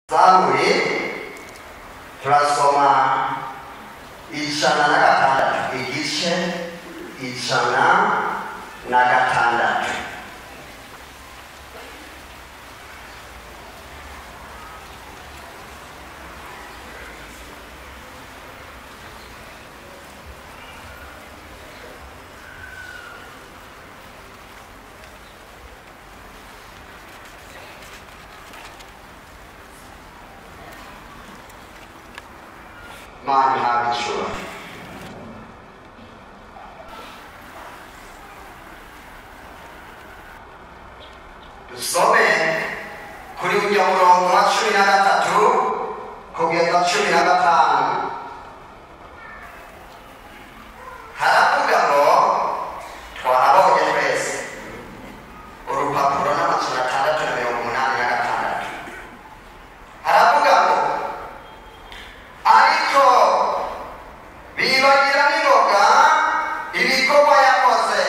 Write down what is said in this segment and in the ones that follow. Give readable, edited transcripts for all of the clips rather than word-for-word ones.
Zaburi turasoma 106, igice 106. Mana ihabwa icubahiro. Dusome kuri urya murongo wa 13 kugeza 15. Haravuga ngo twahabonye twese urupapuro n'686. Haravuga ngo ariko bibagira n'ingoga ibikorwa yakoze,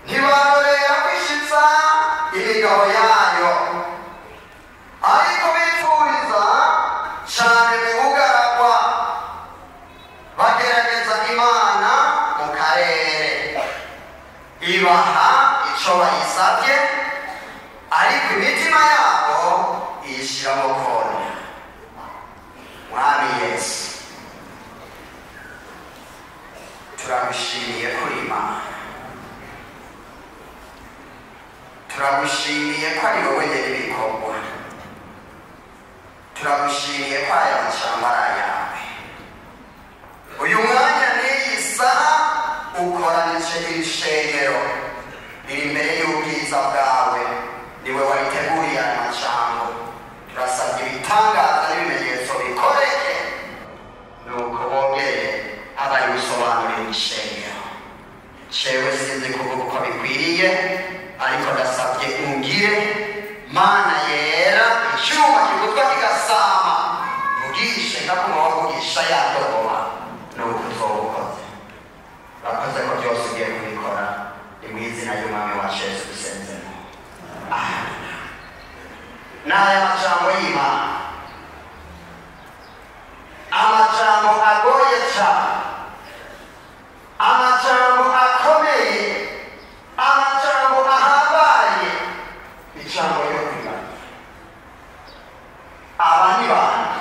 ntibarorera kwishitsa imigabo yayo, ariko bipfuriza cane mu bugaragwa, bagerageza Imana mu karere, ibaha ico bayisavye, ariko imitima yabo iyishiramo kona. Mwami Yesu, turagushimiye kuri Imana, turagushimiye ko ari wowe nyene ibikorwa, turagushimiye ko aya majambo ari ayawe. Uyu mwanya n'iyi saha ukoranije iri shengero riri imbere y'ubwiza bwawe, niwe wariteguriye aya majambo. Turasabye ibitangaza n'ibimenyetso bikoreke, nuko bongere abari gusobanurira ishengero. Jewe sinzi kuvuga uko bikwiriye, ariko ndasabye ungire Mana yera, icyuma kigutwa kigasama, vugishe nka kumwe wavugisha ya ndogoba, nuko uzoba ukoze. Urakoze ko byose ugiye kubikora, ni mu izina ry'Umwami wacu Yesu dusenzemo. Amen. N'aya majambo y'Imana, amajambo agoye cyane, amajambo akomeye, amajambo ahambaye, ijambo ryo kwibana. Aba ni bande?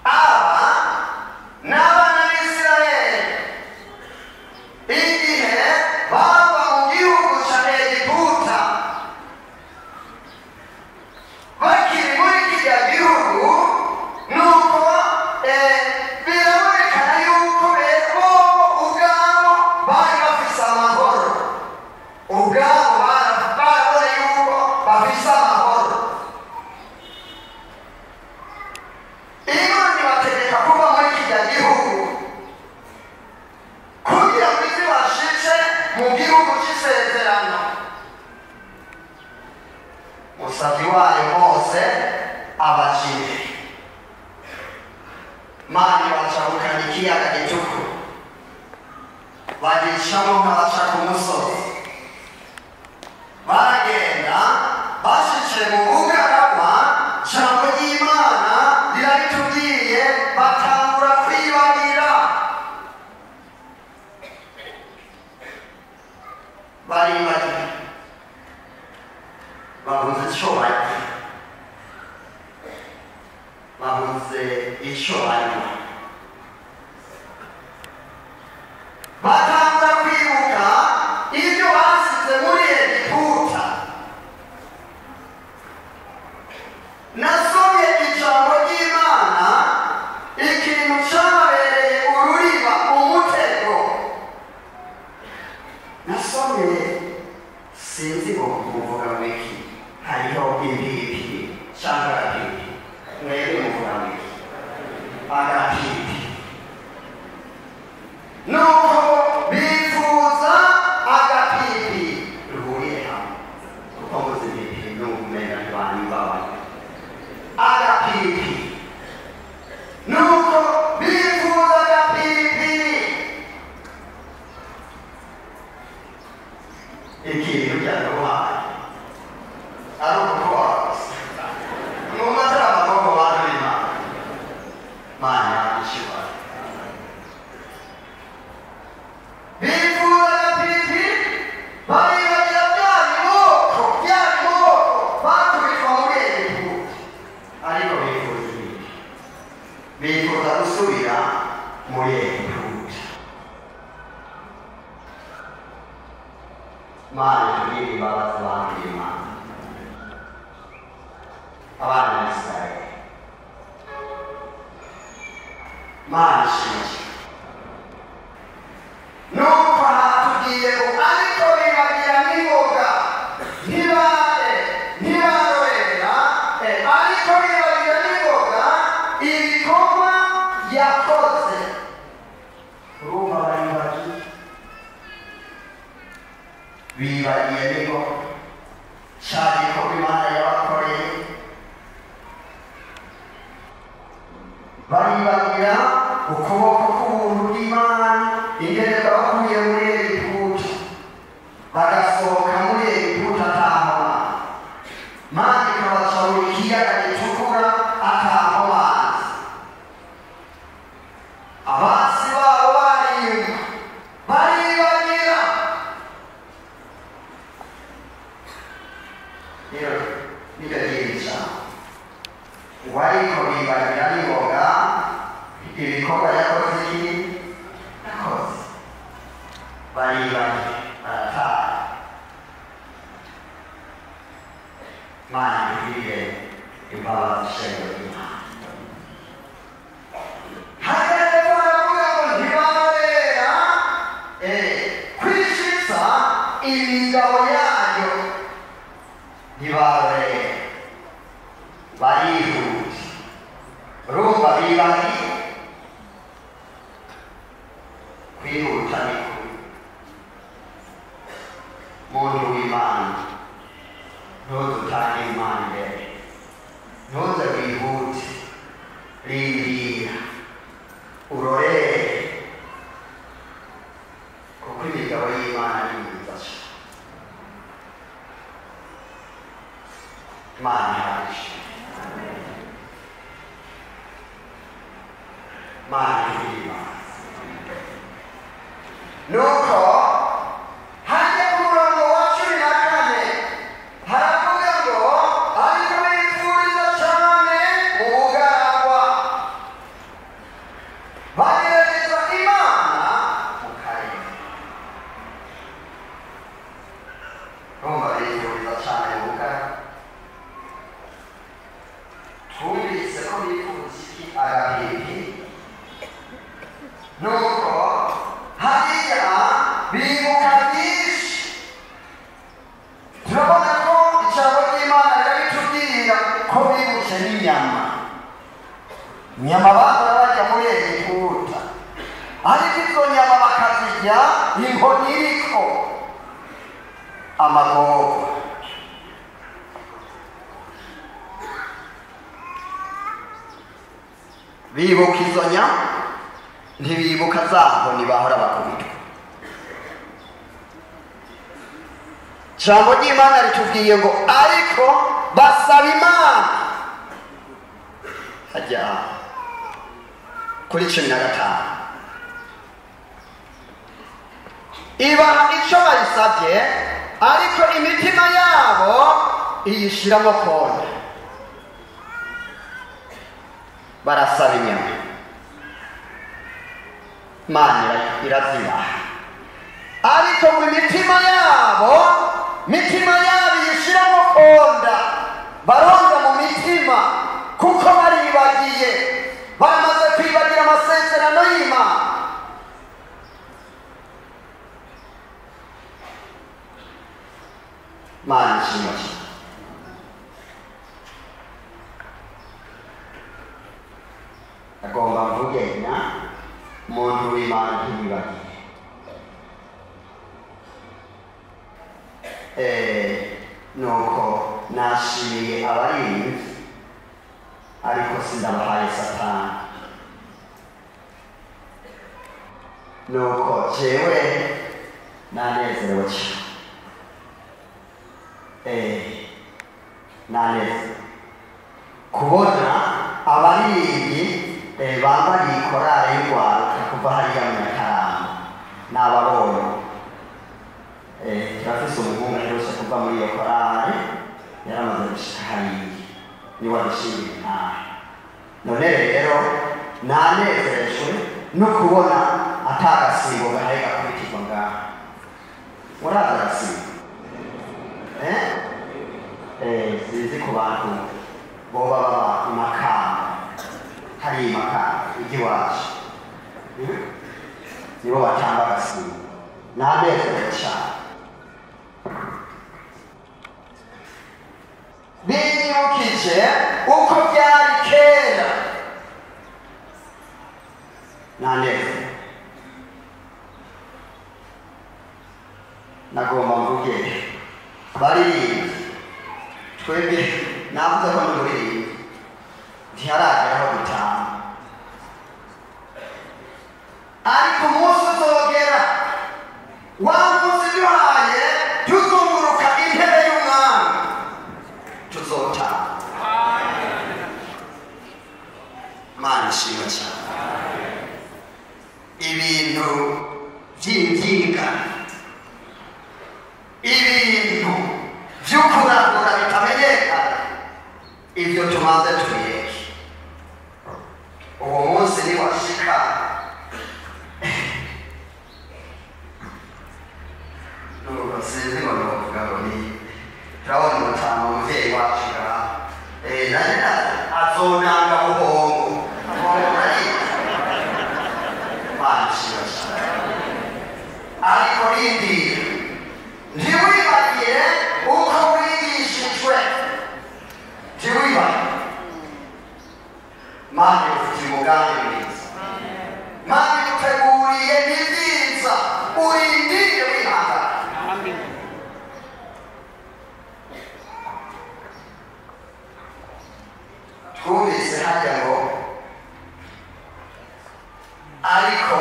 Aba ni abana b'Isirayeli igihe bava mu gihugu ca Egiputa, bakiri muri kirya gihugu, nuko birabonekana yuko bo ubwabo bari bafise amahoro, ubwabo barabona yuko bafise amahoro. Imana ibategeka kuva muri kirya gihugu kugira ngo ize bashitse mu gihugu c'isezerano. Musavyi wayo Mose abaja imbere, Mana ibacabukana ikiyaga gitukura, bagicamo nk'abaca ku musozi, baragenda bashitse mu bugaragwa. Ijambo ry'Imana rirabitubwiye, batangura kwibagira, baribagira, babuze ico barya, babuze ico banywa, batangura kwibuka ibyo basize muri Egiputa. Nasomye ijambo ry'Imana, ikintu cabereye ururiba, umutego. Nasomye, sinzi ngo muvuga ngo iki, hariho impiripiri cyangwa agapiripiri, mwebwe muvuga ngo iki? Agapiripiri. Ari ukukubaho gusa mwumva atari amaboko bantu b'Imana. Mana yabishyura bifuza pipi, baribagira bya biboko bakubitwa muri Egiputa, ariko bifuza ibindi, bifuza gusubira muri Egiputa. Mana tugirire imbabazi bantu b'Imana, abana b'Isirayeli. Mana ishimwe. Nuko hatubwiye ngo ariko bibagira n'ingoga, ntibarorera, ariko bibagira n'ingoga ibikorwa yakoze. Urumva baribagiye, bibagiye n'ingoga cya gikorwa Imana yabakoreye, baribagira ukuboko k'ubuntu bw'Imana ingene bakuye muri Egiputa, bagasohoka muri Egiputa ata nkomane, Mana ikabaca mu kiyaga gitukura ata nkomanzi, abasi babo bariyuma, baribagira. Rero niryo ry'iri jambo, ariko bibagira n'ingoga ibikorwa yakoze iki yakoze, baribagiye barataha. Mana itugirire imbabazi shengero ry'Imana. Hageze baravuga ngo ntibarorera kwishitsa imigabo yayo, ntibarorera, barihuta. Urumva bibagiye, kwihuta ni kubi. Muntu w'Imana, ntuzutange Imana imbere, ntuze wihute, rindira urorere, kuko imigabo y'Imana ni myiza cane. Imana ihagije, Imana itugirire imbabazi. Nuko hajya ku murongo wa 14 haravuga ngo ariko bifuriza cyane mu bugaragwa, bagerageza Imana mu karere. Urumva bifuriza cyane mu bugaragwa. Twumvise ko bifuza iki? Agapipi. Nuko hariya bibuka byinshi. Turabona ko ijambo ry'Imana rirabitubwira ko bibutse n'inyama, inyama bahora barya muri Egiputa, ariko izo nyama bakazirya inkoni iriko amagorwa. Bibuka izo nyama, ntibibuka za nkoni bahora bakubitwa. Ijambo ry'Imana ritubwiye ngo ariko basaba Imana. Hajya kuri 15, ibaha icyo bayisabye, ariko imitima yabo iyishiramo konda. Barasaba inyama, Imana irazibaha, ariko ngo imitima yabo, mitima yabo iyishiramo konda. Baronda mu mitima kuko baribagiye, bamaze kwibagira amasezerano y'Imana. Mana ishimwe cyane. Agomba mvugenya muntu w'Imana ntiwibagiye. Nuko nashimiye abarinzi, ariko sindabahaye Satani. Nuko jewe nanezerewe cyane. Naneze kubona abaririmbyi bambariye korale y'urwaruka kuva hariya mu Nyakarama n'ababonye. Turafise umuhungu aherutse kuva muri iyo korale, yaramaze gushika hariya, niwe abishimiye ntahe. None rero nanezerejwe no kubona atagasimbo gahari gakurikizwa ngaha. Murazi agasimbo? Sinzi ku bantu boba baba i Makamba, hariya i Makamba iry'iwacu, nibo batamba agasimbo. Nanezerewe cyane. Binyibukije uko byari kera. Nanezerewe. Nagomba mvuge baririmbyi, twebwe navuze ko ndi umuririmbyi, ntiharagera aho dutanga, ariko umunsi uzogera, wa munsi duhaye tuzunguruka intebe y'umwami, tuzotanga. Mana ishimwe cyane. Ibintu by'imbyigano, ibintu by'ukurangura bitamenyekana, ibyo tumaze tubireke. Uwo munsi niwashika, nuko sinzi ngo novuga ngo ni turabona umutama umuvyeyi wacu ngaha, nanje azonanga buhongo buhongo murayizi. Mana ishimwe cyane. Ariko rindira, ntiwibagire uko wigishijwe, ntiwibagire. Mana igufitiye umugambi mwiza, Mana iguteguriye n'ibyiza, urindire wihangane. Twumvise hajya ngo ariko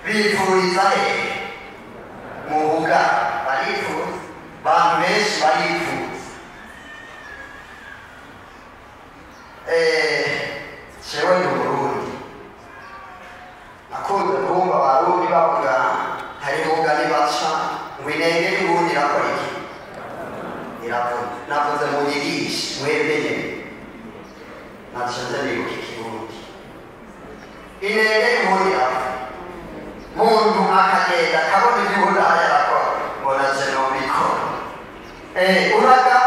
bivuriza hehe? Mu buga barifuza, abantu benshi barifuza. Jewe ndi Umurundi, nakunze kumva Abarundi bavuga hari umugani baca ngo inenge y'Uburundi irakora iki? Iravuna. Navuze mu nyigisho mwebwe nyene, naca nibuka Ikirundi. Inenge y'Uburundi iravuna. Muntu akagenda akabona ibyo Uburundi aho yarakora, ngo naje nobikora. Uragamba